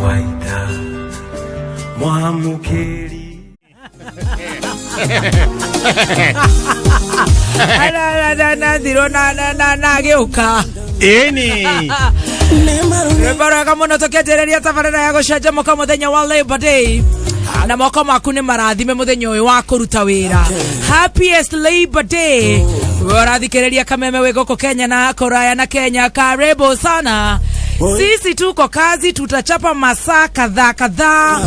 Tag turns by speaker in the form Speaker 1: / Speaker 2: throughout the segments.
Speaker 1: Waita mwamũkĩri.
Speaker 2: Nathirwo na agĩũka.
Speaker 3: Ĩni.
Speaker 2: Rwĩmbo rwega mũno tũkĩanjĩrĩria tabarĩra ya gũcanjamũka mũthenya wa Labor Day, na moko maku nĩ marathime mũthenya ũyũ wa kũruta wĩra. Happiest Labor Day. We ũrathikĩrĩria Kameme wĩ gũkũ Kenya na kũraya na Kenya, karibu sana. Sisi tuko kazi, tutachapa masaa kadhaa kadhaa.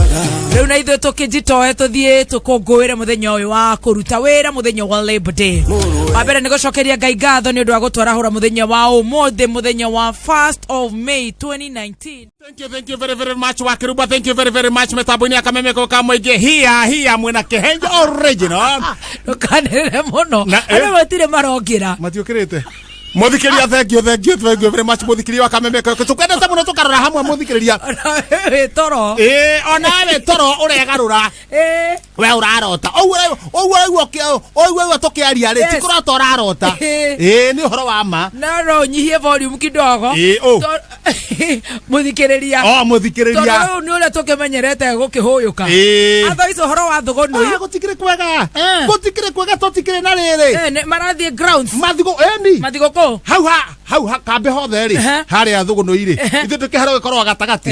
Speaker 2: Rĩu na ithuĩ tũkĩnjitoe tũthiĩ tũkũngũĩre mũthenya ũyũ wa kũruta wĩra, mũthenya wa Labor Day. Wa mbere nĩ gũcokeria Ngai ngatho nĩ ũndũ wa gũtwarahũra mũthenya wa ũmũthĩ, mũthenya wa 1st of May 2019.
Speaker 3: Thank you, thank you very, very much, Wakiruba. Thank you very, very much. Metambo-inĩ ya Kameme ko ka mũingĩ. Hia, hia, mwena Kĩhenjo original.
Speaker 2: Ndũkanĩrĩre mũno.
Speaker 3: Na, eh?
Speaker 2: Andũ matirĩ marokĩra.
Speaker 3: Matiũkĩrĩte. Mũthikĩria, thank you, thank you, thank you very much, mũthikĩria wa Kameme ko. Tũkwendete mũno tũkarora hamwe, mũthikĩrĩria.
Speaker 2: Wĩ toro.
Speaker 3: Ĩĩ, onawe toro ũregarũra. We ũrarota. Ũguo ũguo ũraigua ũguo ũraigua tũkĩaria rĩ, ti kũrota ũrarota. Ĩĩ, nĩ ũhoro wa ma.
Speaker 2: No no ũnyihie volume kidogo.
Speaker 3: Ĩĩ, ũ.
Speaker 2: Mũthikĩrĩria.
Speaker 3: O mũthikĩrĩria.
Speaker 2: Tondũ rĩu nĩ ũrĩa tũkĩmenyerete gũkĩhũyũka. Atho icio ũhoro wa thũgũnũi.
Speaker 3: Ah, gũtikĩrĩ kwega. Gũtikĩrĩ kwega, tũtikĩrĩ na rĩrĩ.
Speaker 2: Marathiĩ grounds.
Speaker 3: Mathigũ, ĩni.
Speaker 2: Mathigũkũ.
Speaker 3: Hau ha hau ha kambe hothe rĩ, harĩa thũgũnũi rĩ, ithuĩ tũkĩhara gĩkorwo gatagatĩ,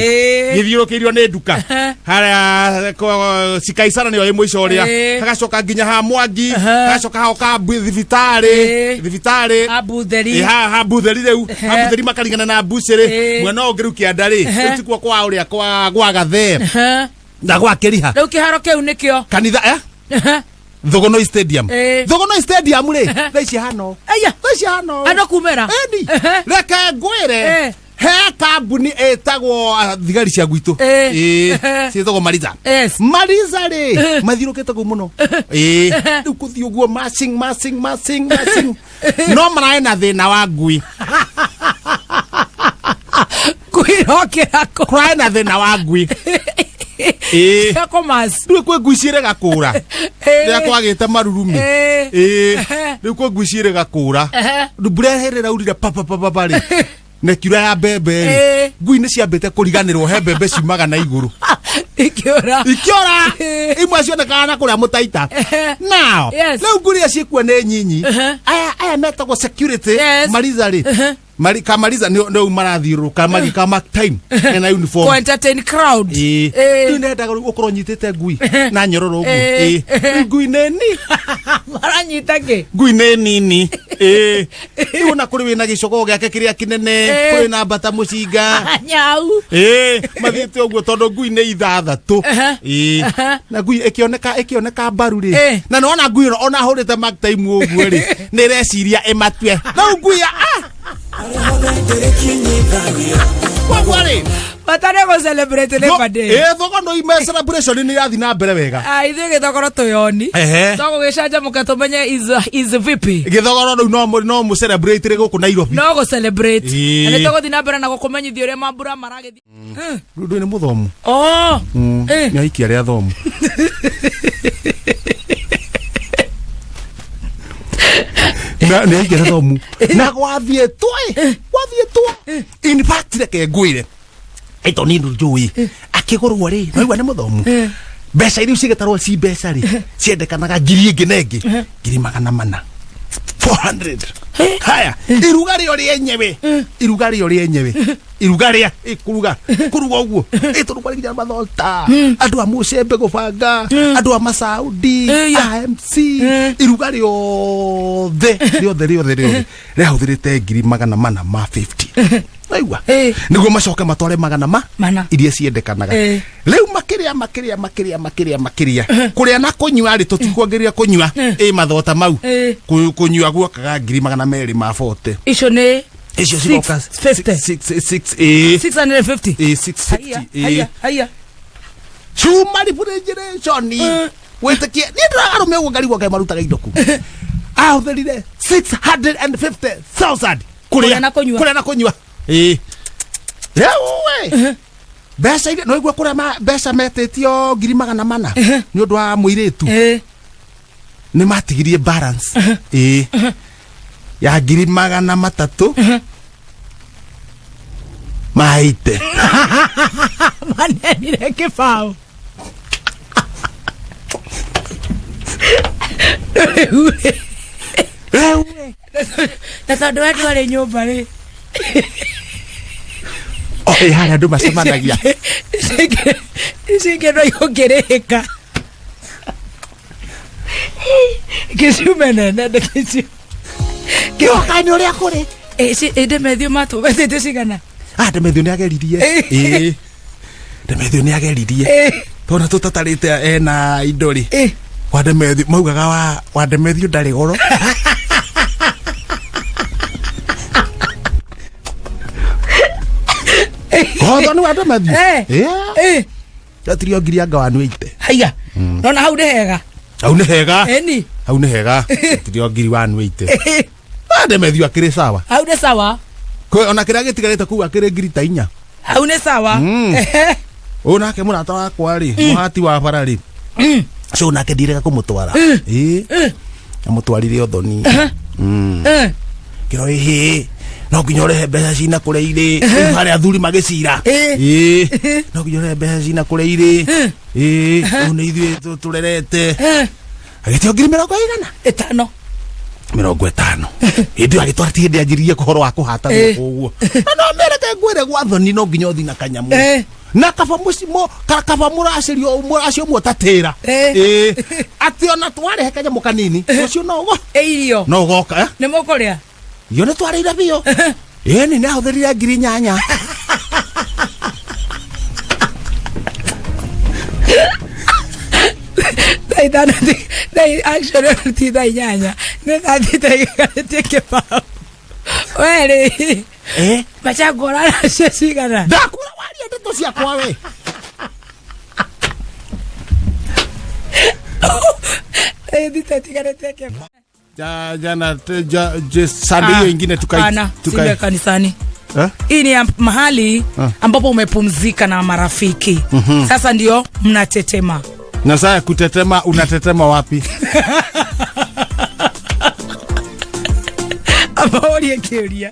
Speaker 3: gĩthiũrũkĩirio nĩ nduka harĩa Cikaicara nĩyo ĩ mũico ũrĩa, hagacoka nginya ha Mwangi, hagacoka hao ka thibitarĩ, thibitarĩ
Speaker 2: Abutheri.
Speaker 3: Ĩ, ha Butheri rĩu, ha Butheri makaringana na Mbucĩrĩ. Mwena ũngĩ rĩu kĩanda rĩ, rĩu tikuo kwa ũrĩa kwa gwa Gathee na gwa Kĩriha.
Speaker 2: Rĩu kĩharo kĩu nĩkĩo
Speaker 3: kanitha, eh? Thũgũnũi Stadium. Thũgũnũi Stadium rĩ, thaa ici hano.
Speaker 2: Aya.
Speaker 3: Thaa ici hano.
Speaker 2: Andũ kumĩra.
Speaker 3: Ĩni. Reke ngwĩre, he kambuni ĩtagwo, ah, thigari cia gwitũ. Ĩĩ, ciĩtagwo Mariza. Mariza rĩ, mathiũrũkĩte kũu mũno. Ĩĩ, rĩu kũthiĩ ũguo marching, marching, marching, marching, no maraĩ na thĩna wa ngui.
Speaker 2: Kwĩrokĩra kũ?
Speaker 3: Kũraĩ na thĩna wa ngui. Ĩĩ.
Speaker 2: Cia kũmaci.
Speaker 3: Rĩu kwĩ ngui ciĩrĩga kũra rĩrĩa kwagĩte marurumi. Ĩĩ, rĩu kwĩ ngui ciĩrĩga kũra. Rĩu mbura ĩrĩa ĩraurire papapapapa rĩ, na ĩkiura ya mbembe rĩ, ngui nĩ ciambĩte kũriganĩrwo he mbembe ciumaga na igũrũ.
Speaker 2: Ikĩũra.
Speaker 3: Ikĩora. Imwe cionekaga na kũrĩa mũtaita nao. Rĩu ngui iria ciĩkuo nĩ nyinyi. Aya metagwo security. Mariza rĩ, Kamariza nĩ rĩu marathiũrũrũka magĩka mark time mena uniform.
Speaker 2: Ku entertain crowd.
Speaker 3: Ĩĩ. Rĩu nendaga rĩu ũkorwo nyitĩte ngui na nyororo ũguo. Ĩĩ. Rĩu ngui nĩ ni
Speaker 2: Maranyita kĩ?
Speaker 3: Ngui nĩ nini. Ĩĩ, rĩu ona kũrĩ wĩna gĩcogoo gĩake kĩrĩa kĩnene, kũrĩ na mbata mũcinga.
Speaker 2: Nyau.
Speaker 3: Ĩĩ, mathiĩte ũguo tondũ ngui nĩ 6. Ĩĩ, na ngui ĩkĩoneka mbaru rĩ, na nĩwona ngui ĩno ona hũrĩte mark time ũguo rĩ, nĩ ĩreciria ĩmatue rĩu ngui ya ah! Koguo rĩ,
Speaker 2: Bata nĩ gũ celebrate Labor Day.
Speaker 3: Ĩĩ, thogora ime celebration nĩ irathiĩ na mbere wega.
Speaker 2: Ah, ithuĩ gĩthogoro tũyoni. To gũgĩcanjamũka tũmenye is vipi.
Speaker 3: Gĩthogoro rĩu no mũ celebrate rĩ gũkũ Nairobi.
Speaker 2: No gũ celebrate. Na nĩ tũgũthiĩ na mbere na gũkũmenyithia ũrĩa mambura maragĩthiĩ.
Speaker 3: Rĩu ndũĩ nĩ mũthomu.
Speaker 2: Oh.
Speaker 3: Nĩ ahikia arĩa athomu. Na nĩ ahikia arĩa athomu na gwathiĩtwo ĩ, gwathiĩtwo. In fact, reke ngwĩre ĩto nĩ njũĩ akĩgũrwo rĩ, naigua nĩ mũthomu, mbeca iria cigĩtarwo ci mbeca rĩ, ciendekanaga ngiri ĩngĩ na ĩngĩ 400,000, 400. Haya, iruga rĩo rĩenyewe, iruga rĩo rĩenyewe, iruga rĩa kũruga kũruga ũguo ĩtũrugwa nginya mathota, andũ a mũcembe gũbanga, andũ a masaudi, a MC, iruga rĩothe rĩothe rĩothe rĩothe rĩahũthĩrĩte 450,000, naigua, nĩguo macoke matware magana ma
Speaker 2: Mana.
Speaker 3: iria ciendekanaga. Rĩu makĩrĩa makĩrĩa makĩrĩa makĩrĩa makĩrĩa kũrĩa na kũnyua rĩ, tũtikuongeria kũnyua ĩ mathota mau. Kũnyua guokaga 240,000.
Speaker 2: Icio nĩ
Speaker 3: Icio cigoka
Speaker 2: 650.
Speaker 3: 6 ĩ.
Speaker 2: 650.
Speaker 3: Ĩ, 650.
Speaker 2: Haiya,
Speaker 3: ĩ.
Speaker 2: Haiya, haiya.
Speaker 3: Cuma refrigeration wĩtĩkie niĩ ndĩragarũme ũguo ngarigwo kaĩ marutaga indo kũ. Ahũthĩrire 650,000
Speaker 2: Kũrĩa na kũnyua.
Speaker 3: Kũrĩa na kũnyua. Ĩ, rĩu we mbeca iria no igua kũrĩa mbeca metĩtio 400,000 nĩ ũndũ wa mũirĩtu, nĩ matigirie balance ĩ ya 380,000.
Speaker 2: Manenire kĩbaũ. Rĩu rĩ,
Speaker 3: Rĩu rĩ.
Speaker 2: Na tondũ we ndwarĩ nyũmba rĩ,
Speaker 3: O ĩ harĩa andũ macemanagia.
Speaker 2: Ici ingĩ no igũkĩrĩhĩka gĩciume nene ndĩkĩcio.
Speaker 3: Kĩoka nĩ ũrĩa kũrĩ.
Speaker 2: Ĩndĩ methio matũmethĩte cigana?
Speaker 3: Ah, Ndemethio nĩ ageririe. Ĩĩ, Ndemethio nĩ ageririe. Tondũ tũtatarĩte ena indo rĩ. Wa Ndemethio maugaga wa Ndemethio ndarĩ goro. Hotho nĩ wa Ndemethio. Yeah. Gatirio ngiri anga wa 180.
Speaker 2: Haiya, nona hau nĩ hega.
Speaker 3: Hau nĩ hega.
Speaker 2: Eni.
Speaker 3: Hau nĩ hega. Gatirio ngiri 180. Ah, Ndemethio akĩrĩ sawa.
Speaker 2: Hau nĩ sawa.
Speaker 3: Ona kĩrĩa gĩtigarĩte kũu akĩrĩ ngiri ta 4.
Speaker 2: Hau nĩ sawa.
Speaker 3: Ũyũ nake mũrata wakwa rĩ, mũhati wa bara rĩ, ũcio nake ndirega kũmũtwara. Ĩĩ, amũtwarire ũthoni. Kĩro ĩhĩ no nginya ũrehe mbeca cina kũrĩa irĩ. Rĩu harĩa athuri magĩcira. Ĩĩ, no nginya ũrehe mbeca cina kũrĩa irĩ. Ĩĩ, rĩu nĩ ithuĩ tũrerete. Agĩtio ngiri mĩrongo ĩigana?
Speaker 2: 50.
Speaker 3: 50. Hĩndĩ ĩyo agĩtwara, ti hĩndĩ anjĩrĩrie kũhoro wa kũhata ũguo. Na no mereke ngwĩre, gwa thoni no nginya ũthi na kanyamũ. Na kaba mũcimo kaba mũracĩrio mũracio ũmwe ũtatĩra. Ĩĩ, atĩ ona twarehe kanyamũ kanini ũcio no ũgo
Speaker 2: Ĩ irio
Speaker 3: no ũgoka, eh?
Speaker 2: Nĩ mũkũrĩa?
Speaker 3: Irio nĩ twarĩire biũ. Ĩĩ, nĩ nahũthĩrire ngiri 8.
Speaker 2: Thaa 5 actually ti thaa 8, nĩ thaa 6 igarĩtie kĩbaũ. We rĩ, macangwo ũraracio cigana?
Speaker 3: Ndakura waria ndeto ciakwa we.
Speaker 2: Thaa 6 itigarĩtie kĩbaũ.
Speaker 3: Jana Sunday hiyo ingine tukai
Speaker 2: Hapana,
Speaker 3: tukai
Speaker 2: si kanisani.
Speaker 3: Eh?
Speaker 2: Hii ni ya mahali ambapo umepumzika na marafiki. Sasa ndio mnatetema.
Speaker 3: Na saa ya kutetema, unatetema wapi?
Speaker 2: Ama ũrie kĩũria.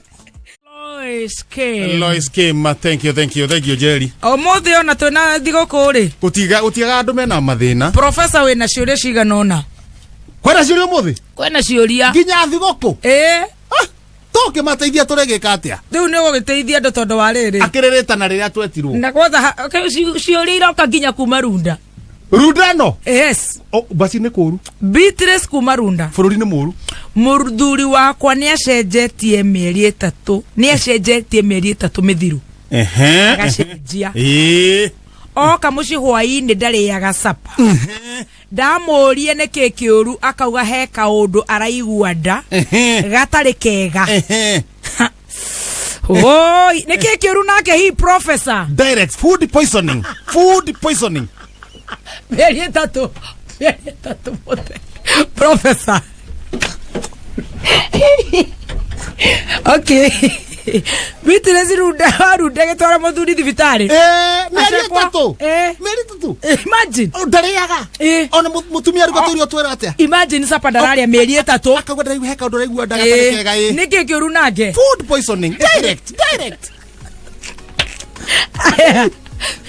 Speaker 2: Lois K.
Speaker 3: Lois Kim, thank you, thank you, thank you, Jerry.
Speaker 2: Ũmũthĩ ona twĩna thigũkũ rĩ,
Speaker 3: Gutiga gutigaga andũ mena mathĩna.
Speaker 2: Profesa wĩna ciũria cigana ũna.
Speaker 3: Kwĩna ciũria ũmũthĩ?
Speaker 2: Kwĩna ciũria.
Speaker 3: Nginya thigũkũ?
Speaker 2: Ĩĩ.
Speaker 3: Ah, tũngĩmateithia tũregĩka atĩa?
Speaker 2: Rĩu nĩ ũgũgĩteithia andũ tondũ wa rĩrĩ.
Speaker 3: Akĩrĩrĩtana rĩrĩa twetirwo.
Speaker 2: Na kwanza ciũria iroka nginya kuma Runda.
Speaker 3: Rundano?
Speaker 2: Yes.
Speaker 3: Oh, basi nĩ kũru.
Speaker 2: Beatrice kuma Runda.
Speaker 3: Bũrũri nĩ mũru.
Speaker 2: Mũthuri wakwa nĩ acenjetie mĩeri 3, nĩ acenjetie mĩeri 3 mĩthiru. Agacenjia. Oka mũciĩ hwaĩ-inĩ ndarĩaga sapa. Ndamũrie nĩkĩ kĩũru, akauga he kaũndũ araigua nda gatarĩ kega. Oi, nĩkĩ kĩũru nake hi, professor?
Speaker 3: Direct food poisoning, food poisoning.
Speaker 2: Mĩeri 3, mĩeri 3 mũthenya. Professor. Okay. Beatrice Runda, Runda gĩtwara mũthuri thibitarĩ.
Speaker 3: Mĩeri
Speaker 2: Acekwa.
Speaker 3: 3. Mĩeri 3.
Speaker 2: Imagine.
Speaker 3: Ndarĩaga. Ona mũtumia aruga tũirio twĩra atĩa?
Speaker 2: Imagine sapa ndararĩa mĩeri 3.
Speaker 3: Akauga ndaraigua he kaũndũ araigua nda gatarĩ kega ĩ.
Speaker 2: Nĩkĩ kĩũru nake?
Speaker 3: Food poisoning direct, direct.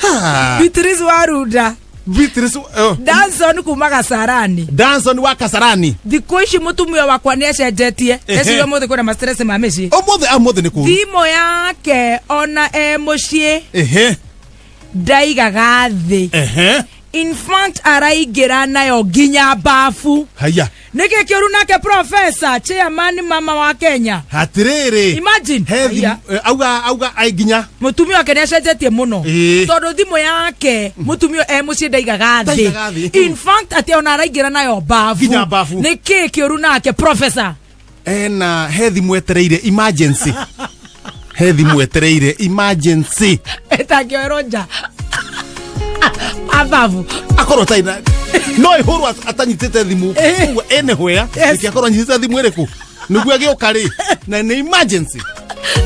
Speaker 3: Ah.
Speaker 2: Beatrice wa Runda.
Speaker 3: Beatrice, oh.
Speaker 2: Danson kuma Kasarani.
Speaker 3: Danson wa Kasarani.
Speaker 2: Thikũ ici mũtumia wakwa nĩ acenjetie. Eciria ũmũthĩ kwĩna ma stress ma mĩciĩ.
Speaker 3: Ũmũthĩ, ũmũthĩ nĩ kũru.
Speaker 2: Thimũ yake ona e mũciĩ ndaigaga thĩ. In fact araingĩra nayo nginya bafu.
Speaker 3: Haya.
Speaker 2: Nĩkĩ kĩũru nake, professor, chairman mama wa Kenya?
Speaker 3: Hatirĩrĩ.
Speaker 2: Imagine.
Speaker 3: He
Speaker 2: Haya.
Speaker 3: auga ai nginya
Speaker 2: Mũtumia wake nĩ acenjetie mũno. Tondũ thimũ yake mũtumia e mũciĩ ndaigaga thĩ.
Speaker 3: Ndaigaga thĩ.
Speaker 2: In fact atĩ ona araingĩra nayo bafu.
Speaker 3: Nginya bafu.
Speaker 2: Nĩkĩ kĩũru nake, professor?
Speaker 3: Ena he thimũ etereire emergency, he thimũ etereire emergency.
Speaker 2: Ĩtangĩoerwo nja ababu.
Speaker 3: Akorwo atarĩ na no ĩhũrwo atanyitĩte thimũ. Ũguo anywhere. Nĩkĩ akorwo anyitĩte thimũ ĩrĩkũ nĩguo agĩũka rĩ, na nĩ emergency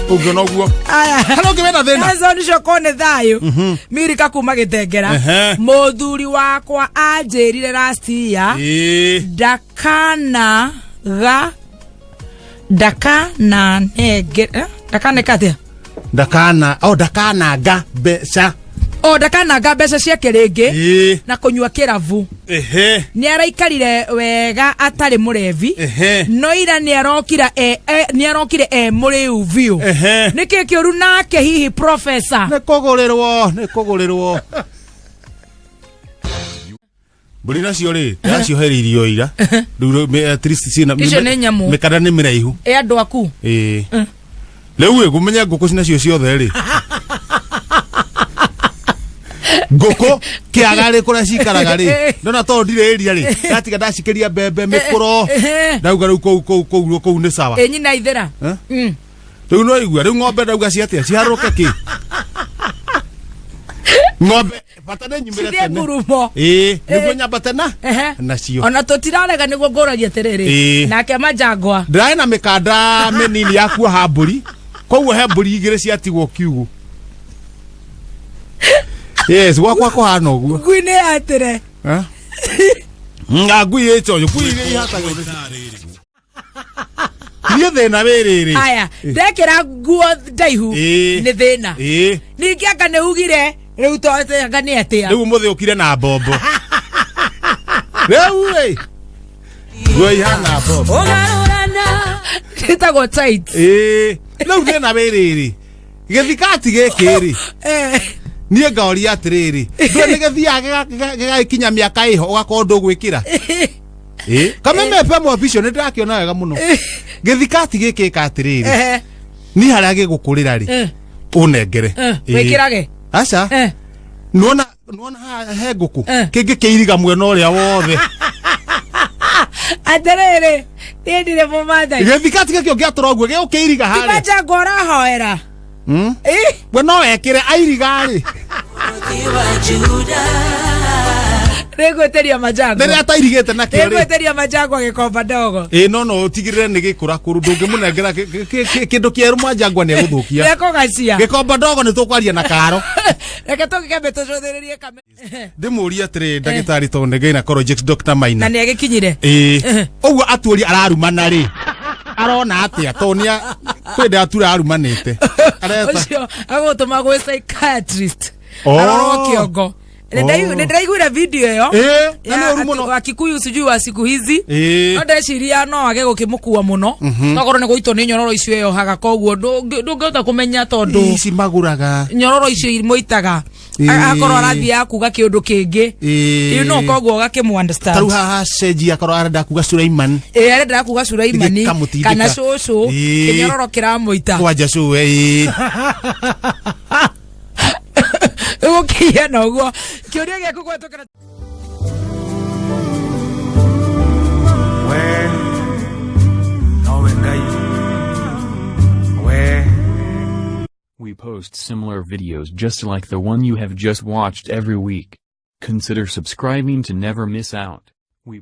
Speaker 3: ũngĩona ũguo.
Speaker 2: Aya.
Speaker 3: Harĩa ũngĩ wena thĩna?
Speaker 2: Nelson Shoko nĩ thayũ Mirika kuma Gĩtengera. Mũthuri wakwa anjĩrire last year ndakana ga ndakananenge, eh? Ndakaneka atĩa?
Speaker 3: Ndakana, oh, ndakananga mbeca.
Speaker 2: O ndakananga mbeca ciake rĩngĩ
Speaker 3: Ĩĩ.
Speaker 2: na kũnyua kĩrabu.
Speaker 3: Ehe.
Speaker 2: Nĩ araikarire wega atarĩ mũrevi.
Speaker 3: Ehe.
Speaker 2: No ira nĩ arokira nĩ arokire e mũrĩu biũ.
Speaker 3: Ehe.
Speaker 2: Nĩ kĩ kĩũru nake hihi, professor?
Speaker 3: Nĩ kũgũrĩrwo, nĩ kũgũrĩrwo mbũri nacio rĩ, ndaciohereirio ira rĩu at least ciĩna
Speaker 2: Icio nĩ nyamũ.
Speaker 3: Mĩkanda nĩ mĩraihu.
Speaker 2: Ĩ andũ aku.
Speaker 3: Ĩĩ, rĩu ĩ ngũmenya ngũkũ nacio ciothe rĩ, ngũkũ kĩaga rĩ, kũrĩa cikaraga rĩ, ndona tondũ ndirĩ ĩria rĩ, ndatiga ndacikĩria mbembe mĩkũro. Ndauga rĩu kũu kũu kũu kũu nĩ sawa.
Speaker 2: Ĩ nyina ithĩra.
Speaker 3: Eh? Rĩu no igua rĩu ng'ombe ndauga ciatĩa ciharũke kĩ ng'ombe bata nĩ nyumĩre
Speaker 2: Cithie
Speaker 3: tene.
Speaker 2: ngurumo.
Speaker 3: Ĩĩ, nĩguo nyambate na nacio.
Speaker 2: Ona tũtirarega nĩguo ngũragia atĩrĩrĩ. Nake Manjangwa.
Speaker 3: Ndĩrarĩ na mĩkanda mĩnini ya kuoha mbũri, koguo he mbũri igĩrĩ ciatigwo kiugũ. Yes, gwakwa kũhana ũguo.
Speaker 2: Ngui nĩ yatĩre.
Speaker 3: Eh? Nga ngui ĩcoyo ngui iria ihatagwo niĩ thĩna wĩrĩrĩ.
Speaker 2: Aya, ndekĩra nguo ndaihu nĩ thĩna. Ningĩ anga nĩ ugire rĩu to anga nĩ atĩa.
Speaker 3: Rĩu mũthĩ ũkire na mbombo rĩu ĩ nguo ihana mbombo.
Speaker 2: Ĩtagwo tight.
Speaker 3: Ĩĩ, rĩu thĩna wĩrĩrĩ gĩthikati gĩkĩ rĩ, niĩ ngaoria atĩrĩrĩ, ndũĩ nĩ gĩthiaga gĩgagĩkinya mĩaka ĩho ũgakorwo ndũgwĩkĩra. Ĩ Kameme FM official nĩ ndĩrakĩona wega mũno gĩthikati gĩkĩ ĩka atĩrĩrĩ, niĩ harĩa gĩgũkũrĩra rĩ, ũnengere. Ĩ.
Speaker 2: Wĩkĩrage.
Speaker 3: Aca. Nĩwona, nĩwona haha he ngũkũ kĩngĩ kĩiriga mwena ũrĩa wothe.
Speaker 2: Atĩrĩrĩ, niĩ ndirĩ mũmathai.
Speaker 3: Gĩthikati gĩkĩ ũngĩatũra ũguo gĩgũkĩiriga
Speaker 2: Ti
Speaker 3: harĩa.
Speaker 2: Manjangwa ũrahoera. Ĩ,
Speaker 3: We no wekĩre airiga rĩ.
Speaker 2: Nĩngwĩtĩria Manjangwa.
Speaker 3: Rĩrĩa atairigĩte nakĩo rĩ.
Speaker 2: Nĩngwĩtĩria Manjangwa gĩkomba ndogo.
Speaker 3: Ĩ no ũtigĩrĩre nĩ gĩkũra kũrũ, ndũngĩmũnengera kĩndũ kĩerũ, Mwanjangwa nĩ egũthũkia.
Speaker 2: Nĩekũgacia.
Speaker 3: Gĩkomba ndogo nĩ tũkwaria na karo.
Speaker 2: Reke tũgĩkembe tũcũthĩrĩrie kame.
Speaker 3: Ndĩmũrie atĩrĩ ndagĩtarĩ, tondũ nĩ gynecologist Dr. Maina.
Speaker 2: Na nĩ agĩkinyire.
Speaker 3: Ĩĩ, ũguo atuũria ararumana rĩ, arona atĩa? Tondũ nĩ kwĩ ndĩ atura arumanĩte areta.
Speaker 2: Ũcio agũtũma gwĩ psychiatrist.
Speaker 3: Oh.
Speaker 2: Arorwo kĩongo.
Speaker 3: Oh.
Speaker 2: Nĩ ndĩraiguire video ĩyo.
Speaker 3: Ĩĩ, na
Speaker 2: Ya
Speaker 3: nĩ ũru mũno.
Speaker 2: wa Kikuyu sijui wa siku hizi.
Speaker 3: Ĩĩ.
Speaker 2: No ndeciria no age gũkĩmũkua mũno, tokorwo nĩ gũitwo nĩ nyororo icio eyohaga, koguo ndũngĩhota kũmenya tondũ
Speaker 3: Ici magũraga.
Speaker 2: nyororo icio imũitaga.
Speaker 3: Ĩĩ.
Speaker 2: Akorwo arathiaga kuga kĩũndũ kĩngĩ.
Speaker 3: Ĩĩ.
Speaker 2: You know, koguo ũgakĩmũ understand.
Speaker 3: Tarĩu haha cenjia akorwo arenda kuga Suleiman.
Speaker 2: Ĩĩ, arenda kuga Suraimani
Speaker 3: Gĩkamũtindĩka.
Speaker 2: kana cũcũ.
Speaker 3: Ĩĩ.
Speaker 2: Kĩnyororo kĩramũita.
Speaker 3: Kwanja cũwe, ĩĩ.
Speaker 2: Gũkĩhiana ũguo kĩũria gĩaku kũhetũkĩra.
Speaker 1: We nowe Ngai we.
Speaker 4: We post similar videos just like the one you have just watched every week. Consider subscribing to never miss out. We